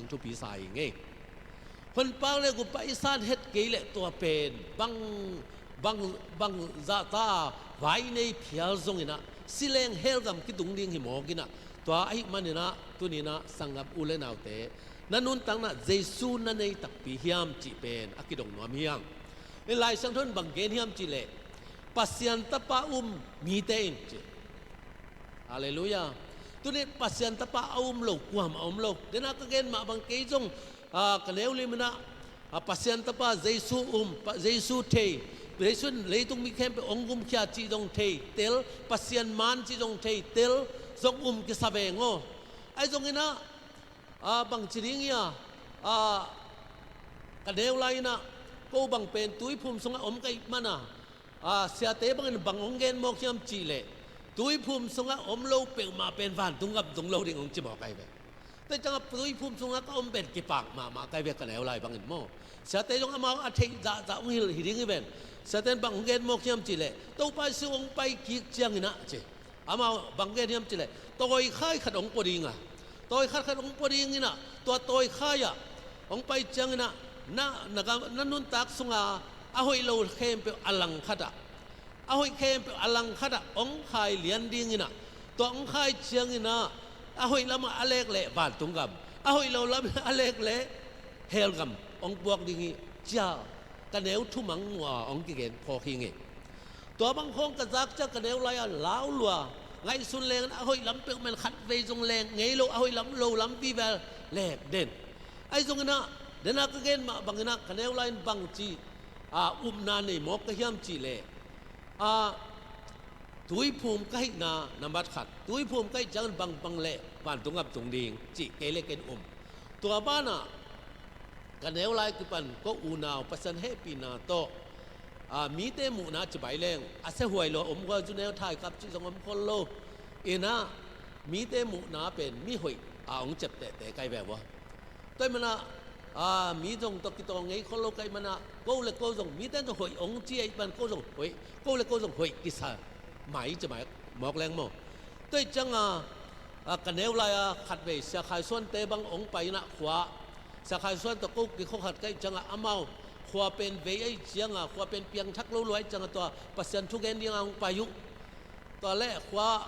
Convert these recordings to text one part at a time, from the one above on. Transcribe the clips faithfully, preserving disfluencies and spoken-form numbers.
thupi sa hi ngei. Honpa le guppa i san het kei leh tua pen bang, bang, bang zahta vai nei phial zonginah sileng hell gam kitung ding hi mawkinah, tua ahi maninah tuninah sanggam u le naute, na nuntakna Jesu na nei takpi hiam cih pen a kidong nuam hi hang. In Lai Siangtho in bang gen hiam cih leh Pasian Tapa um mite in ci. Halleluiah. Tuni Pasian Tapa a um lo kuamah a om lo. Dena ka gen mah bang kei zong, a, ka neu liminah, a, Pasian Tapa Jesu um, Pa, Jesu thei, Jesu in leitung mi khempeuh hong gumkhia cih zong thei tel, Pasian man cih zong thei tel, zong um kisa veng aw. Ahi zonginah, a, bangci ding hi a, a, ka neu lai-inah ko bang pen tuiphum sungah om ka hih mana, a, siate bangin bang hong gen mawk hiam cih leh tuiphum sungah om lo peuhmah pen vantung gam tung lo ding hong ci mawk ahi ve. Tua ciangah tuiphum sungah ka om pen kipak mahmah ka hi ve ka neu lai bangin maw. Siate zong amau a theih zahzah hong hilh hi ding hi ven. Siate in bang hong gen mawk hiam cih leh Topa Jesu hong pai kik cianginah ci. Amau bang gen hiam cih leh tawikhai khat hong pua dinga, tawikhai khat hong pua dinginah tua tawikhai-ah hong pai cianginah na, na, na nuntak sunga a hoih lo khempeuh a langkhatah, a hoih khempeuh a langkhatah hong khai lian dinginah, tua hong khai cianginah a hoih lamah a lek leh vantung gam, a hoih lo lamah a lek leh hell gam hong puak ding hi cia ka neu thumang mua hong kigen phawk hi ngei. Tua bang khawng ka zak ciang ka neu lai-a lau lua, ngaihsun leng a hoih lam peuhmah in khatvei zong leng ngei lo, a hoih lam lo lam vive lek den. Ahi zonginah dena ka gen mah banginah ka neu lai-in bangci, a, upna nei mawk ka hiam cih leh, a, tuiphum ka hihna nambat khat, tuiphum ka hih ciangin bangbang leh vantung gam tung ding cih kei le ken um. Tua banah ka neu lai kipan ko unau Pasian hehpihna tawh, a, mite muhna cibai leng a siahuai lo, om guai zu neu thaikap cih zong om khol lo. Inah mite muhna pen mi hoih a hong ciaptehte kai ve vua. Tua hih manah, a, mi zong tawh kitawng ngei khol lo ka hih manah ko le ko zong mite zong hoih hong ci ahih man ko zong hoih, ko le ko zong hoih kisa mai ci mai mawk leng maw. Tua hih cianga, a, ka neu lai-a khatvei Sia Khai Suante bang hong pai inah khua, Sia Khai Suan tawh ko kikhua khat ka hih cianga amau khua pen vei ahih cianga, khua pen piangthak lo lua ahih cianga tua Pasian thugen dinga hong pai uh. Tua le khua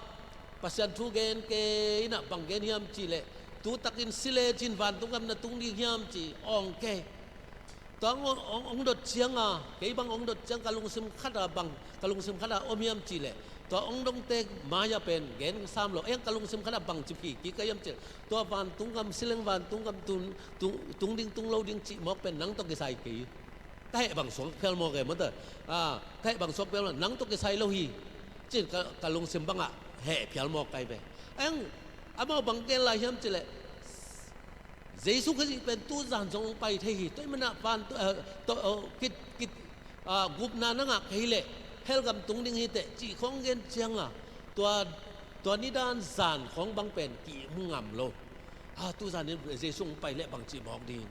Pasian thugen kei inah bang gen hiam cih leh tu takin si lecin vantung gam na tung ding hiam ci awng kei. Tua hong, hong, hong dot cianga, kei bang hong dot ciang ka lungsim khata bang, ka lungsim khata om hiam cih leh tua hong dongte mai-ah pen gen sam lo, eng ka lungsim khata bang ci phi kik ka hiam cih leh tua vantung gam, sileng vantung gam tung, tung, tung ding tung lo ding cih mawk pen nang tawh kisai kei. Ka heh bang suak phial mawk e mawta, a, ka heh bang suak phial mawk, nang tawh kisai lo hi. Cin ka, ka lungsim bangah heh phial mawk kai ve. Eng amau bang gen lai hiam cih leh Jesu Khazih pen tuzan zong hong pai thei hi. Tua hih manah van, eh, to, eh, kit, kit, ah, gupna na ngah kei leh hell gam tung ding hi teh cih khawng gen cianga tua, tua nidan zan khawng bang pen kihmu ngam lo. Ah, tuzan in Jesu hong pai leh bang cih mawk ding.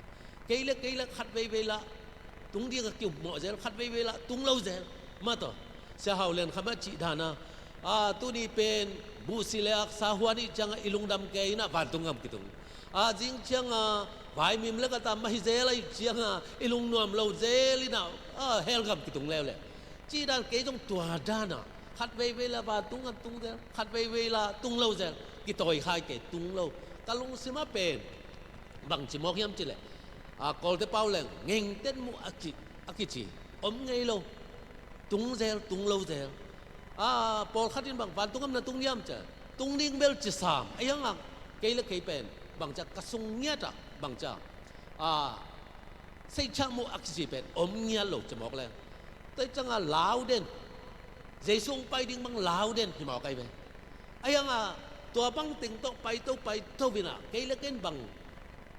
Kei le kei le khat veivei lah tung ding a kiummawh zel, khat veivei lah tung lo zel. Mah tawh Sia Hau Lian Kham a cih dana, a, tuni pen buhsi le aksa huan ih cianga i lungdam kei inah vantung gam kitung. A, zing cianga vaimim le ka tam ahi zel ahi cianga i lungnuam lo zel inah, a, hell gam kitung leuleu. Cih dan kei zong tua dana khat veivei lah vantung gam tung zel, khat veivei lah tung lo zel, kitawi khai kei tung lo. Ka lungsim a pen bangci mawk hiam cih leh, a, Kawlte pau leng ngengten muh a ki, a kici om ngei lo. Tung zel, tung lo zel. A, pawlkhat in bang vantung gam na tung diam cia, tung ding bel ci sam. A hiangah kei le kei pen bangcia ka sung ngiatah bangcia, a, seihciah muh a kici pen om ngiat lo ci mawk leng. Tua ih cianga lau den, Jesu hong pai ding bang lau den hi mawk ahi ve. A hiangah tua bang teng tawh paito paito inah kei le ken bang,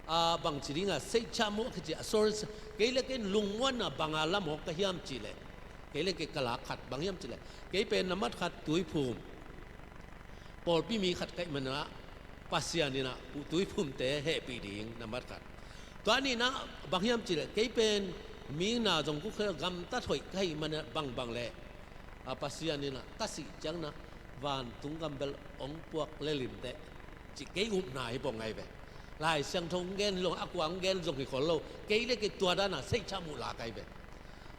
a, bangci dinga seihciah muh a kici assurance, kei le ken lungmuanna banga la mawk ka hiam cih leh, kei le kei ka lak khat bang hiam cih leh kei pen nambat khat tuiphum, pawlpi mi khat ka hih manah Pasian inah tuiphumte hehpih ding nambat khat. Tua nihna bang hiam cih leh kei pen mi na zong kukhe gamtat hoih ka hih manah bangbang leh, a, Pasian inah ka sih ciangna vantung gam bel hong puak lel inteh cih kei upna hi pong ahi ve. Lai Siangtho hong gen lo, a kua hong gen zong hi khol lo. Kei le kei tua dan a seihthah muh la kai ve.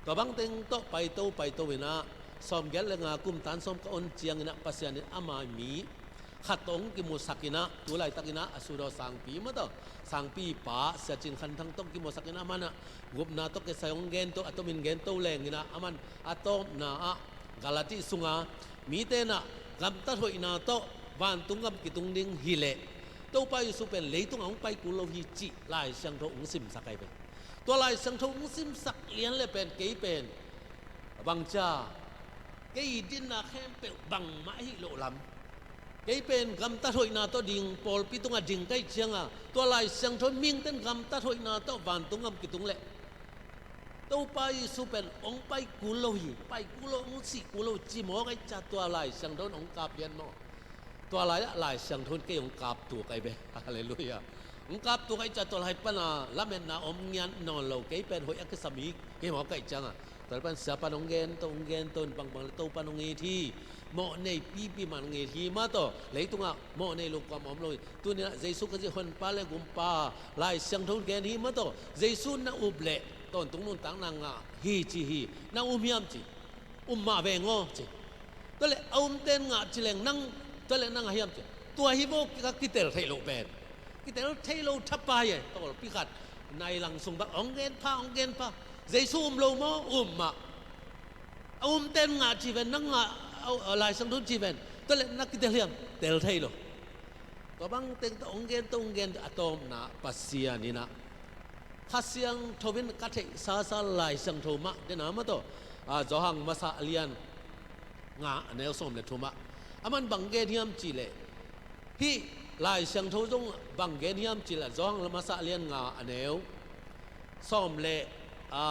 Tua bang teng tawh paito paito in ah, sawmgiat le nga kum tan sawm ka on ciangin ah Pasian in ama mi khat tawh hong kimusak in ah, tu laitak in ah a sut aw sangpi maw tawh, sangpi pa Sia Cin Khan Thang tawh hong kimusak in ah, aman ah gupna tawh kisai hong gen to, a tomin gen to leng in ah, aman a tawpna ah Galati sunga mite in ah gamtat hoihna tawh vantung gam kitung ding hi leh Topa Jesu pen leitung ah hong pai kul lo hi cih Lai Siangtho hong simsak ahi pen. Tua Lai Siangtho hong simsak lian le pen kei pen bangcia, kei i dinna khempeuh bangmah ahi loh lam. Kei pen gamtat hoihna tawh ding, pawlpi tungah ding ka hih cianga, tua Lai Siangtho mihingte in gamtat hoihna tawh vantung gam kitung leh Topa Jesu pen hong pai kul lo hi, pai kul lo, hong sih kul lo ci mawk ahih ciang tua Lai Siangtho in hong kap lian maw? Tua lai-ah Lai Siangtho in kei hong kap tuk ahi ve. Halleluiah. Hong kap tuk ahih ciang tua lai pana lametna om ngiat nawn lo, kei pen hoih a kisam hi kei mawk ahih cianga, tua lai pan Sia pan hong gen to, hong gen to in bangbang le Topa in hong it hi. Mawh nei pipi man hong it hi maw tawh, leitungah mawh nei lo kuamah om lo hi. Tuni-in ah Jesu Khazih Honpa le Gumpa, Lai Siangtho in gen hi maw tawh, Jesu na up leh tawntung nuntakna ngah hi ci hi. Na um hiam ci? Um mah veng aw ci. Tua leh a umte in ngah ci leng nang, tua leh nang a hiam ci. Tua hi vaw ka kitel theih loh pen. Kitel thei lo thapai e, tawlpi khat nai lang sung bang hong gen pha, hong gen pha. Jesu um lo maw? Um mah. A umte in ngah ci ven, nang ngah, a, a, Lai Siangtho in ci ven. Tua leh na kitel hiam? Tel thei lo. Tua bang teng tawh hong gen, tawh hong gen, a tawpna Pasian in ah Kha Siangtho in ka theih sasa Lai Siangtho mah, den a mah tawh, a, Johan Masa a lian nga a neu sawm le thum ah, aman bang gen hiam cih leh, hih Lai Siangtho zong bang gen hiam cih leh, Johan Masa a lian nga a neu sawm le, a,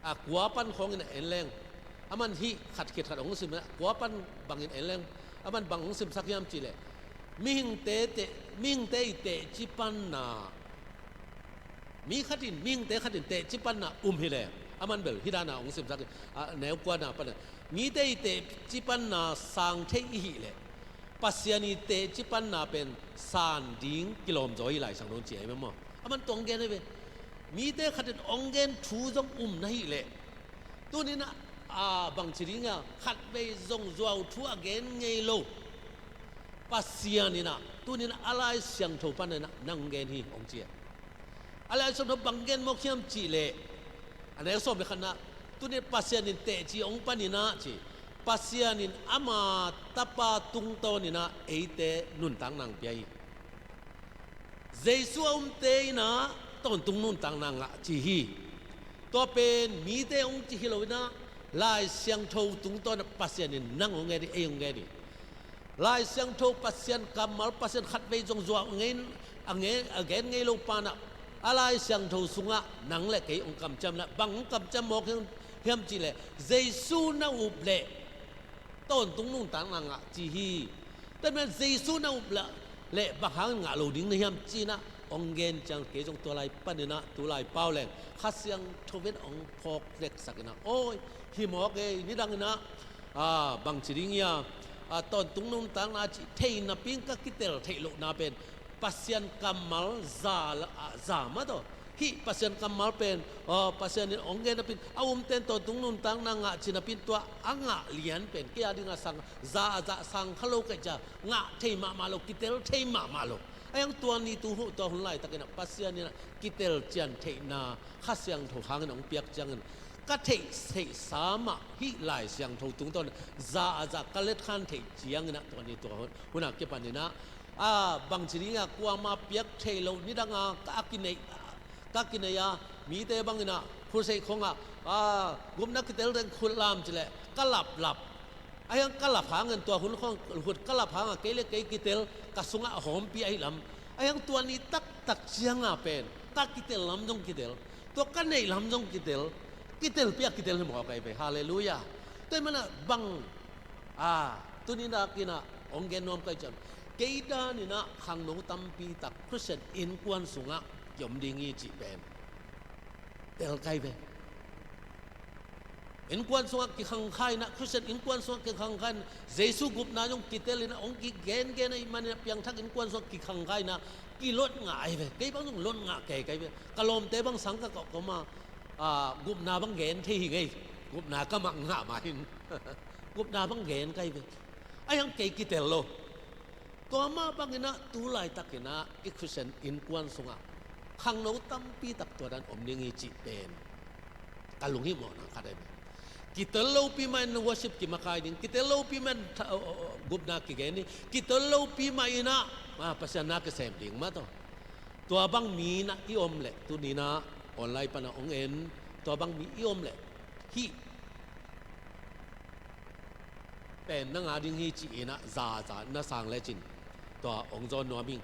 a kua pan khawngin a en leng, aman hih khat khit khat hong sim, a kua pan bangin en leng, aman bang hong simsak hiam cih leh, mihingte teh, mihingte i teci panna, mi khat in, mihingte khat in teci panna um hi leh, aman bel hih dan a hong simsak hi, a, neu kuana pan a, mite i teci panna sang thei i hih leh, Pasian i teci panna pen san ding kilawm zaw hi, Lai Siangtho in ci ahi ve maw? Aman tua hong gen ahi ve. Mite khat in hong gen thu zong um na hih leh, tuni-in ah, a, bangci ding a, khatvei zong zuau thu a gen ngei lo Pasian in ah tuni-in ah a Lai Siangtho panin ah nang gen hi hong ci a. A Lai Siangtho bang gen mawk hiam cih leh, a neu sawm le khatna, tuni Pasian in teci hong panin ah ci, Pasian in ama Tapa tungtawnin ah eite nuntakna hong pia hi. Jesu a umte in ah tawntung nuntakna ngah ci hi. Tua pen mite hong ci hi lo-in ah, Lai Siangtho tungtawn ah Pasian in nang hong gen hi, ei hong gen hi. Lai Siangtho Pasian kammal, Pasian khatvei zong zuau a ngen, a ngen, a gen ngei lo pa in ah, a Lai Siangtho sungah nang le kei hong kamciam in ah, bang hong kamciam mawk hiam, hiam cih leh, Jesu na up leh tawntung nuntakna ngah ci hi. Tua manin Jesu na up leh, leh bang hangin ngah lo ding na hiam ci-in ah hong gen ciang, kei zong tua lai panin ah tu lai pau leng Kha Siangtho in hong phawk veksak in ah, awi, hi mawk e, nidang in ah, a, bangci ding hi a, a, tawntung nuntakna cih thei napi-in ka kitel theih lohna pen Pasian kammal za, a, za mah tawh. Hih Pasian kammal pen, a, Pasian in hong gen napi-in, a umte in tawntung nuntakna ngah ci napi-in, tua a ngah lian pen kei a dingah sang, za a zah sang kha lo ka hih ciang, ngah thei mahmah lo, kitel thei mahmah lo. Ahi hang tua ni tu hun, tua hun laitakin ah Pasian in ah kitel cian theihna Kha Siangtho hangin hong piak ciangin, ka theih, theihsa mah hih Lai Siangtho tungtawn za a zah ka letkhan theih ciangin ah tua ni tua hun, hun a kipanin ah, a, bangci ding a, kuamah piak thei lo, nidang a ka, a kineih, ka kineih a, mite bangin ah, khut seih khong ah, a, gupna kitel teng khut lam ci leh ka laplap. Ahi hang ka lap hangin tua hun khong, khut ka lap hang a, kei le kei kitel, ka sungah a hawmpi ahi lam. Ahi hang tua ni taktak ciang a pen ka kitel lam zong kitel, tua ka neih lam zong kitel, kitelpi a kitel hi mawk ahi ve. Halleluiah. Tua ahih manin ah bang, a, tuni takin ah hong gen nuam ka hih ciang, kei danin ah khangno tampi tak Khristian innkuan sungah kiom ding hi cih pen tel ka hi ve. Innkuan sungah kikhangkhai inah, Khristian innkuan sungah kikhangkhai inah, Jesu gupna zong kitel inah, hong kigengen ahih manin ah piangthak innkuan sungah kikhangkhai inah, kilot ngah ahi ve. Kei bang zong lot ngah kei kai ve. Ka lawmte bang sang ka kawk kawma, ah, gupna bang gen thei hi ngei. Gupna ka mah ngah mah hin. Gupna bang gen kai ve. Ahi hang kei kitel lo. Tua mah bang inah tu laitak inah i Khristian innkuan sungah khangno tampi tak tua dan om ding hi cih pen ka lunghimawhna khat ahi ve. Kitel lopi mah in worship kimakai ding, kitel lopi mah in tha-, o, o, o, gupna kigen ding, kitel lopi mah inah, ah, Pasian na kisem ding mah tawh. Tua bang mi inah i om leh, tuni inah online panah hong en, tua bang mi i om leh hih pen na ngah ding hi ci inah zaza na sang lecin tua hong zawn nuam ing.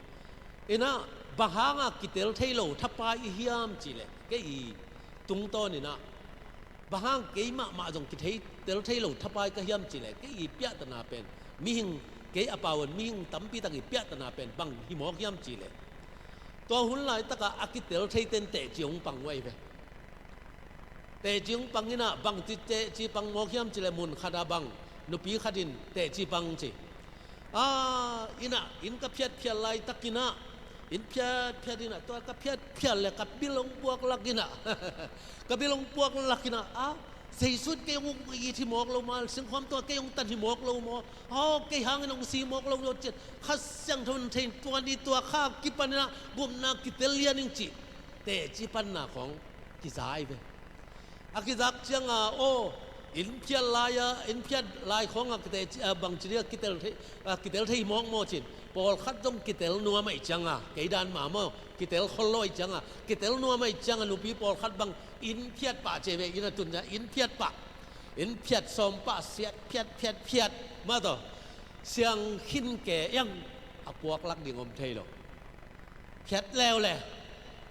Inah bang hanga kitel thei lo thapai i hiam cih leh, kei i tungtawn inah bang hang kei mahmah zong kitel thei lo thapai ka hiam cih leh, kei i piahtana pen mihing, kei a pau in mihing tampi tak i piahtana pen bang hi mawk hiam cih leh, tua hun laitakah a kitel thei ten teci hong pang uh ahi ve. Teci hong pang inah bangci teci pang mawk hiam cih leh, mun khatah bang nupi khat in teci pang ci. Ah, inah inn ka phiatphiat laitak inah, inn phiatphiat inah, tua ka phiatphiat leh ka bil hong puaklak inah, ka bil hong puaklak inah, ah, Jesu in kei hong it hi mawk lo maw, singkhuam tungah kei hong tan hi mawk lo maw, aw, kei hangin hong si mawk lo maw, cian Kha Siangtho in thei in, tua ni tua kha kipan inah gupna kitel lian ing cih teci panna khawng kiza ahi ve. A kizak cianga, aw, inn phiat lai-a, inn phiat lai khawngah kite ci-, a, bangci dingah kitel thei, a, kitel thei mawk maw cin. Pawlkhat zong kitel nuam ahih cianga, kei dan mah maw, kitel khol lo ahih cianga, kitel nuam ahih cianga, nupi pawlkhat bang inn phiat pah ci ve, inn a tun ciang inn phiat pah, inn phiat sawm pah, siat phiat, phiat, phiat, mah tawh siang khin ke iang a puaklak ding om thei lo. Phiat leuleu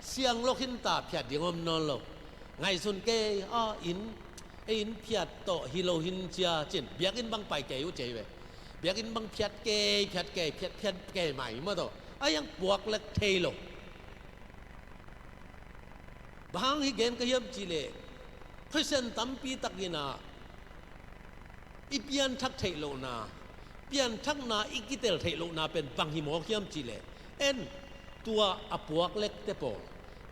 siang lo khin ta, phiat ding om nawn lo. Ngaihsun kei, aw, inn, ei inn phiat tawh hi lo hin cia cin, biakinn bang pai kei uh ci ve. Biakinn bang phiat kei, phiat kei, phiat, phiat kei mai mah tawh, a iang puak lek thei lo. Bang hang hih gen ka hiam cih leh, Khristian tampi tak inah i pianthak theih lohna, pianthakna i kitel theih lohna pen bang hi mawk hiam cih leh, en, tua a puak lekte pawl,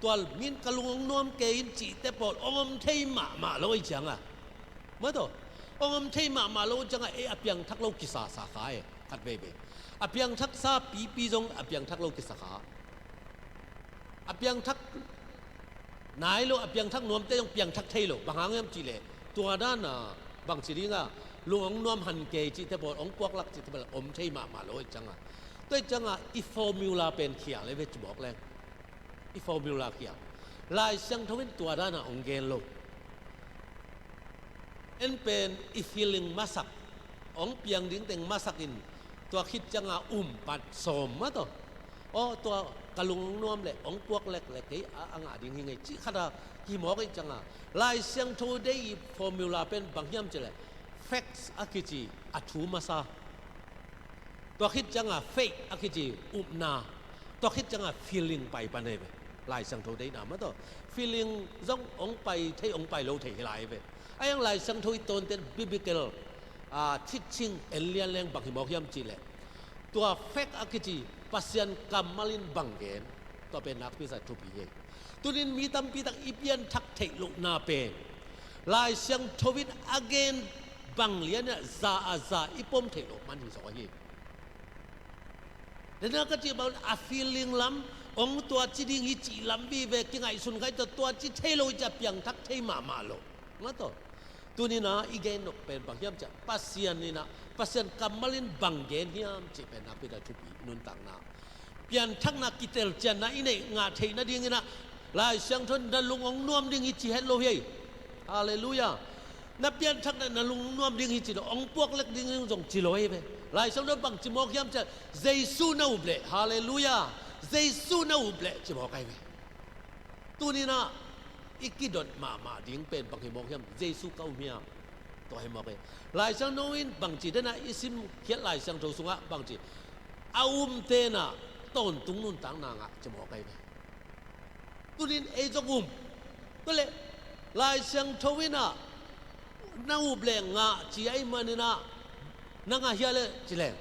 tua min ka lung hong nuam kei in cihte pawl hong om thei mahmah lo ahih cianga, mah tawh, hong om thei mahmah lo ahih cianga, ei a piangthak lo kisasa kha e, khat veivei. A piangthaksa pipi zong a piangthak lo kisa kha. A piangthak nai lo, a piangthak nuamte zong piangthak thei lo. Bang hang hiam cih leh, tua dana bangci dinga lung hong nuam han kei cihte pawl, hong puak lak cihte pawl om thei mahmah lo ahih cianga. Tua ahih cianga i formula pen khial e ve, ci mawk leng. I formula khial. Lai Siangtho in tua dana hong gen lo. En pen i feeling masak, hong piang ding teng masak in, tua khit cianga um pat sawm mah tawh, aw, tua ka lung hong nuam leh hong puak lek leh kei a, a ngah ding hi ngei cih khat a hi mawk ahih cianga, Lai Siangtho deih i formula pen bang hiam cih leh, facts a kici a thu masa. Tua khit cianga faith a kici upna, tua khit cianga feeling pai pan ahi ve. Lai Siangtho deihna mah tawh feeling zong hong pai thei, hong pai lo thei hi lai ve. A iang Lai Siangtho i tawnten biblical, ah, teaching en lian leng bang hi mawk hiam cih leh, tua fact a kici Pasian kammal in bang gen, tua pen nakpi zah thupi hi. Tunin mi tampi tak i pianthak theih lohna pen Lai Siangtho in a gen bang lianah za a za i pom theih loh man hi zaw hi. Dena ka cih bang a feeling lam, hong tua ci ding hi cih lam vive kingaihsun khai tawh tua ci thei lo hi ciah piangthak thei mahmah lo. Mah tawh. Tunina i gen nop pen bang hiam ciah, Pasian inah, Pasian kammal in bang gen hiam cih pen nakpi tak thupi nuntakna. Pianthakna kitelcianna i neih ngah theih nadinginah Lai Siangtho in na lung hong nuam ding hi ci het lo hi. Halleluiah. Na pianthakna na lung hong nuam ding hi ci lo, hong puak lek ding zong ci lo hi ve. Lai Siangtho in bang ci mawk hiam ciah, Jesu na up leh, halleluiah, Jesu na up leh ci mawk ahi ve. Tuninah i kidot mahmah ding pen bang hi mawk hiam? Jesu ka um hiam? Tua hi mawk hi. Lai Siangtho in bangci dena i simkhiat Lai Siangtho sungah bangci a um tenah tawntung nuntakna ngah ci mawk ahi ve. Tunin ei zong um. Tua leh Lai Siangtho inah Na up leh ngah ci ahih manin ah, na ngah hia leh ci leng,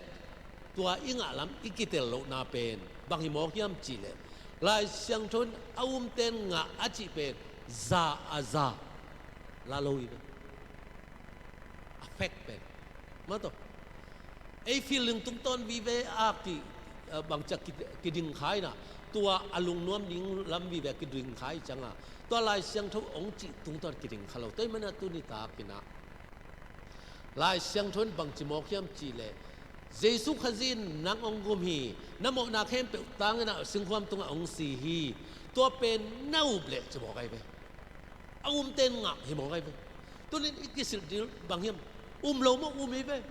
tua i ngah lam i kitel lohna pen bang hi mawk hiam cih leh, Lai Siangtho in a umte in ngah a cih pen za a za la lo hi ve. A fact pen, mah tawh, ei feeling tungtawn vive a ki, eh, bangci a ki, kiding kha in ah, tua a lungnuam ding lam vive a kiding kha hi ciang a, tua Lai Siangtho hong cih tungtawn kiding kha lo. Tua ahih manin ah tuni takin ah Lai Siangtho in bangci mawk hiam cih leh, Jesu Khazih in nang hong gum hi, na mawhna khempeuh tang in ah singkhuam tungah hong si hi. Tua pen na up leh ci mawk ahi ve. A umte in ngah hi mawk ahi ve. Tuni in i kisilh ding bang hiam? Um lo maw? Um hi ve.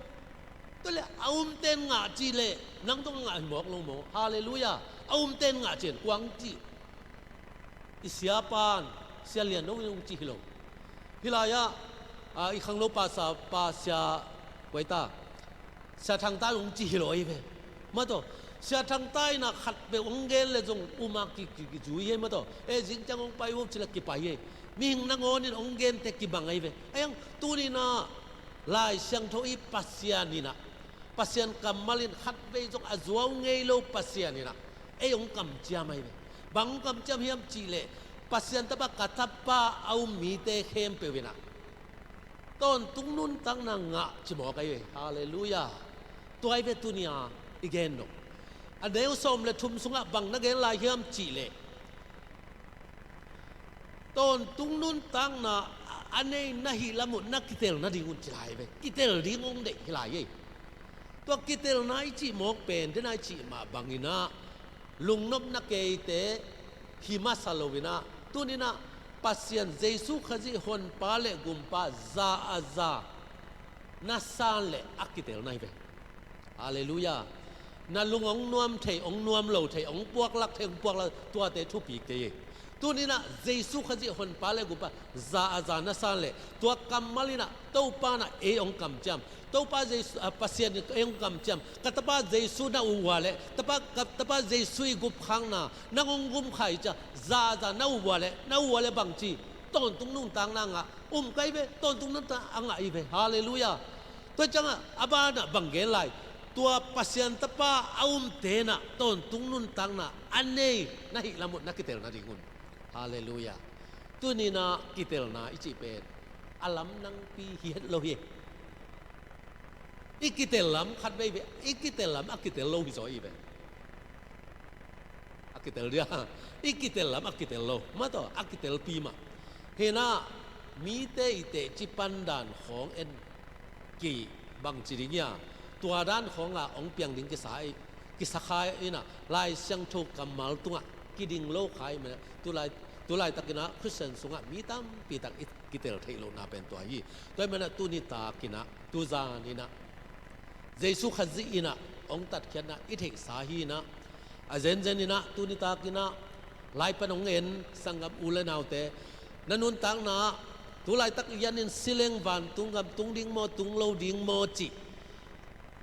Tua leh a umte in ngah cih leh nang zong a ngah hi mawk lo maw? Halleluiah. A umte in ngah ci-in kua hong cih? I siapa in, Sia Lian No in hong ci hi lo. Hih lai-ah, ah, i khangno pastor pa Sia, kua hi ta, Sia Thang Ta in hong ci hi lo ahi ve. Mah tawh, Sia Thang Ta in ah khatpeuh hong gen leh zong um a ki, ki, kizui hi, mah tawh. Eh, zing ciang hong pai un ci leh kipai hi. Mihing nangawn in hong gente kibang ahi ve. Ahi hang tuni in ah Lai Siangtho i Pasian in ah, Pasian kammal in khatvei zong a zuau ngei lo Pasian in ah ei hong kamciam ahi ve. Bang hong kamciam hiam cih leh, Pasian tapa, ka tapa a um mite khempeuh in ah tawntung nuntakna ngah ci mawk ahi ve. Halleluiah. Tua ahi ve tuni a i gen nop. A neu sawm le thum sungah bang na gen lai hiam cih leh, tawntung nuntakna a nei na hih lam uh na kitel nading un ci lai ve. Kitel ding hong deih hi lai hi. Tua kitelna i cih mawk pen, den a i cih mah bangin ah, lungnopna keite hi masa lo in ah, tuni in ah Pasian Jesu Khazih Honpa le Gumpa za a za na san leh a kitelna hi ve. Halleluiah. Na lung hong nuam thei, hong nuam lo thei, hong puaklak thei, hong puaklak, tuate thupi kei hi. Tuni in ah Jesu Khazih Honpa le Gumpa za a za na san leh, tua kammal in ah Topa in ah ei hong kamciam. Topa Jesu, ah, Pasian in ei hong kamciam. Ka tapa Jesu na uh ua leh, tapa, ka tapa Jesu i gupkhiatna nang hong gum kha hi ci-a za a za na uh ua leh, na uh ua leh bangci? Tawntung nuntakna ngah. Um kei ve, tawntung nuntakna a ngah hi ve. Halleluiah. Tua ciangah a banah bang gen lai? Tua Pasian tapa a umte in ah tawntung nuntakna a nei na hih lam uh na kitel nading un. Halleluiah. Tuni in ah kitelna i cih pen a lam nangpi hi het lo hi. I kitel lam khatvei ve, i kitel lam a kitel lo hi zaw hi ve. A kitel dia, i kitel lam a kitel lo, mah tawh a kitelpi mah. Hi in ah mite i teci pan dan khawng en, kibangci ding hia, tua dan khawngah hong piang ding kisa, kisa kha in ah, Lai Siangtho kammal tungah kiding lo kha ahih manin ah, tulai, tulaitakin ah Khristian sungah mi tampi tak i kitel theih lohna pen tua hi. Tua ahih manin ah tuni takin ah, tuzan in ah Jesu Khazih in ah hong tatkhiatna i theihsa hi in ah, a zenzen in ah tuni takin ah, lai pan hong en sanggam u le naute, na nuntakna ah tulaitak lianin si leng vantung gam tung ding maw, tung lo ding maw cih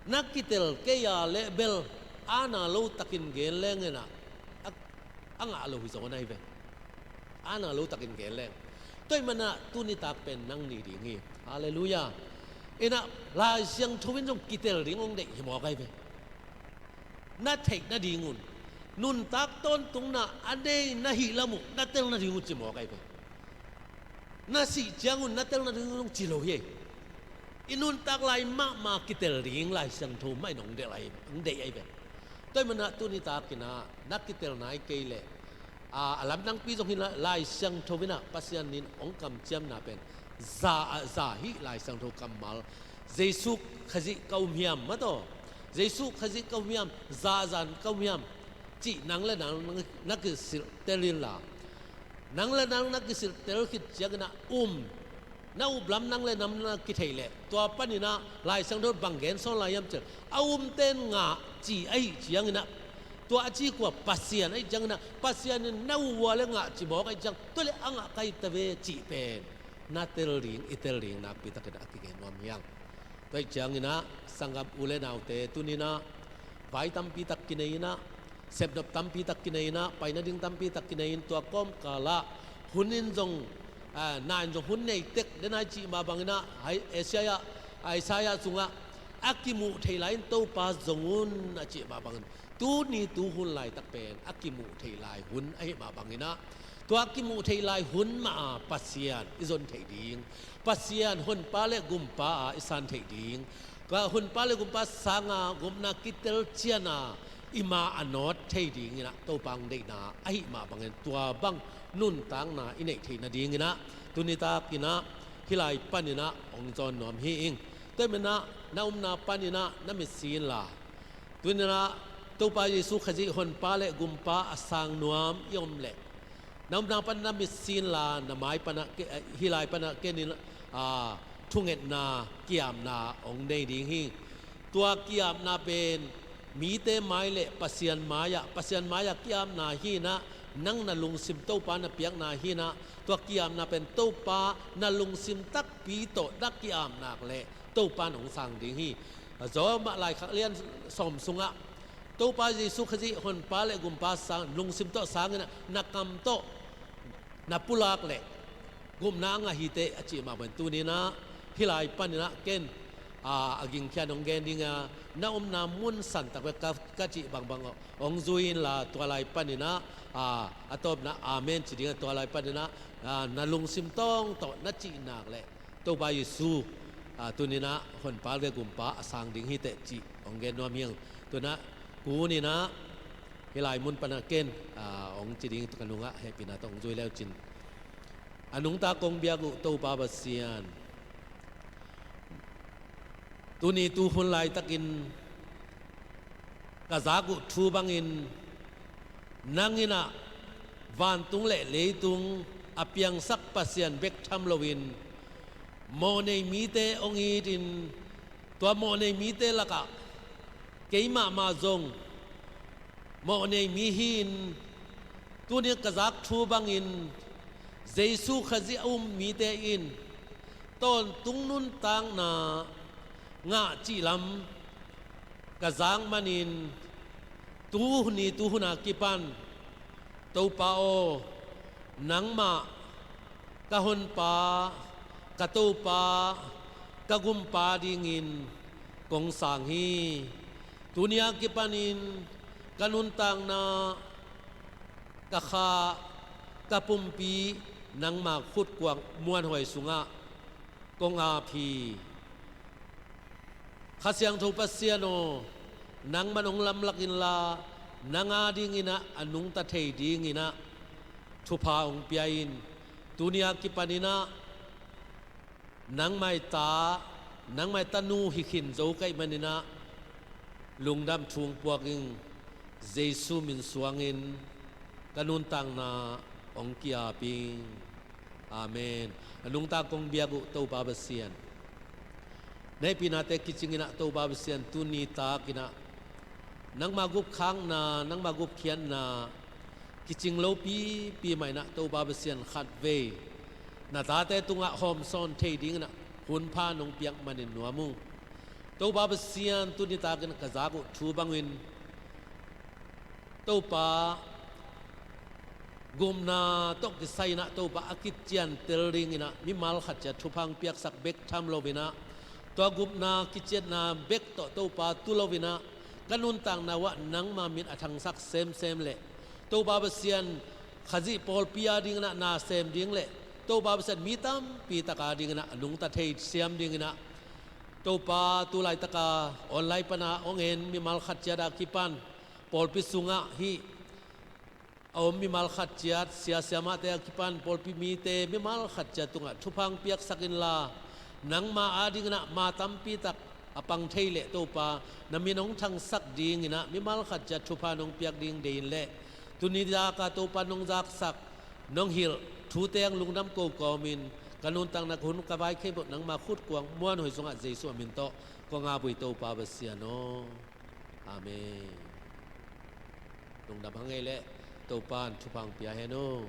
na kitel kei a leh bel, aana lo takin gen leng in ah, a, a ngah lo hi zaw na hi ve. Aana lo takin gen leng. Tua ahih manin ah tuni tak pen nang ni ding hi. Halleluiah. In ah Lai Siangtho in zong kitel ding hong deih hi mawk ahi ve. Na theih nading un, nuntak tawntungna a nei na hih lam uh na tel nading un ci mawk ahi ve. Na sih ciangun na tel nading un hong ci lo hi. I nuntak lai mahmah kitel ding Lai Siangtho mah in hong deih ahi, hong deih ahi ve. Tua ahih manin ah tuni takin ah na kitelna hi kei leh, a, a lamdangpi zong hi in ah, Lai Siangtho in ah Pasian in hong kamciamna pen za, a, za hi. Lai Siangtho kammal, Jesu Khazih ka um hiam, mah tawh, Jesu Khazih ka um hiam, za a za in ka um hiam cih nang le nang na kisilhtel inla, nang le nang na kisilhtel khit ciangin ah um, na up lam nang le nang na kithei leh, tua panin ah Lai Siangtho in bang gen sawn lai hiam cih leh, a umte in ngah ci ahih ciangin ah, tua a ci kua? Pasian ahih ciangin ah, Pasian in na uh ua leh ngah ci mawk ahih ciang, tua leh a ngah ka hi ta ve cih pen na tel ding, i tel ding nakpi takin a kigen nuam hi hang. Tua ahih ciangin ah sanggam u le naute, tuni in ah vai tampi tak kinei in ah, sepnop tampi tak kinei in ah, pai nading tampi tak kinei in, tua kawmkal ah hun in zong ah, nai zong hun nei tek den a i cih mah bangin ah, Isaiah, Isaiah sungah a kimuh theih lai-in Topa zong un a cih mah bangin, tuni tuhun laitak pen a kimuh theih lai hun ahih mah bangin ah, tua kimuh theih lai hun mah a Pasian i zon theih ding, Pasian honpa le gumpa a i san theih ding, tua honpa le gumpa sanga gupna kitel cian a i ma a nawt thei dingin ah Topa hong deihna ahih mah bangin tua bang nuntakna i neih theih nadingin ah tuni takin ah hih lai panin ah hong zawn nuam hi ing. Tua ahih manin ah na omna panin ah na mitsi inla, tuni-in ah Topa Jesu Khazih honpa le gumpa a sang nuam i om leh, na omna pan na mitsi inla, na mai pan ah ke-, hih lai pan ah ken in, ah, thungetna, ki-apna hong nei ding hi. Tua ki-apna pen mite mai le Pasian mai-ah, Pasian mai-ah ki-apna hi-in ah, nang na lungsim Topa na piakna hi-in ah, tua ki-apna pen Topa na lungsim takpi tawh na ki-ap nak leh Topa in hong sang ding hi. Rom ah laikhak lian sawm sungah Topa Jesu Khazih honpa le gumpa sang, lungsim tawh sangin ah, na kam tawh na pulak leh gupna a ngah hi teh a cih mah bangin tuni-in ah hih lai panin ah ken, ah, a gingkhian hong gen ding a, na omna mun santak bek ka, ka cih bangbang hong zui inla, tua lai panin ah, ah, a tawpna amen ci ding a, tua lai panin ah, ah, na lungsim tawng tawh na cih nak leh Topa Jesu, ah, tuni-in ah honpa le gumpa a sang ding hi teh cih hong gen nuam hi ing. Tuni-in ah kun in ah hih lai mun pan ah ken, ah, hong ci ding, tua ka nungah hehpihna tawh hong zui le uh cin. A nungta kong biak uh Topa Pasian, tuni tuhun laitakin ka zak uh thu bangin, nang in ah vantung le leitung a piangsak Pasian bek tham loin, mawhnei mite hong itin, tua mawhnei mite lakah keimah mah zong mawhnei mi hi-in, tuni ka zak thu bangin Jesu Khazih a um mite in tawntung nuntakna ngah cih lam ka zak manin, tuni tuhun a kipan Topa aw, nangmah ka honpa, ka Topa, ka gumpa dingin kong sang hi. Tuni a kipanin ka nuntakna, ka kha, ka pumpi nangma khutkuang muanhuai sungah kong ap hi. Kha Siangtho Pasian aw, nangman hong lamlak inla, nang a dingin ah a nungta thei dingin ah thupha hong pia in. Tuni a kipanin ah nangmai ta, nangmai tanu hi khin zo ka hih manin ah lungdam thu hong puak ing. Jesu min suangin ka nuntakna hong ki-ap ing. Amen. A nungta kong biak uh Topa Pasian, na hehpihnate kicingin ah Topa Pasian, tuni takin ah nangma gupkhakna, nangma gupkhiatna kicing lopipi mah in ah Topa Pasian, khatvei na tate tungah hawmsawn thei dingin ah hunpha nong piak manin nuam ung. Topa Pasian, tuni takin ka zak uh thu bangin Topa, gupna tawh kisai in ah Topa a kiciantel dingin ah mimal khat ciat thupha hong piaksak bek tham loin ah, tua gupna kiciatna bek tawh Topa tu loin ah, ka nuntakna uah nangma min a thangsak semsem leh, Topa Pasian, Khazih pawlpi a dingin ah na sem ding leh, Topa Pasian, mi tampi tak a dingin ah a nungta thei siam dingin ah, Topa, tu laitaka online pana hong en mimal khat ciat a kipan, pawlpi sungah hih a om mimal khat ciat, sia siamahte a kipan, pawlpi mite mimal khat ciat tungah thupha hong piaksak inla, nangma a dingin ah ma tampi tak a pang thei leh Topa, na min hong thangsak dingin ah mimal khat ciat thupha nong piak ding deih in leh, tuni taka Topa nong zaksak, nong hilh thute hong lungdam ko kawmin, ka nuntakna, ka hun, ka vai khempeuh nangma khutkuang muanhuai sungah Jesu a min tawh kong ap uh hi Topa Pasian aw. Amen. Lungdam hang ei leh, Topa in thupha hong pia hen aw.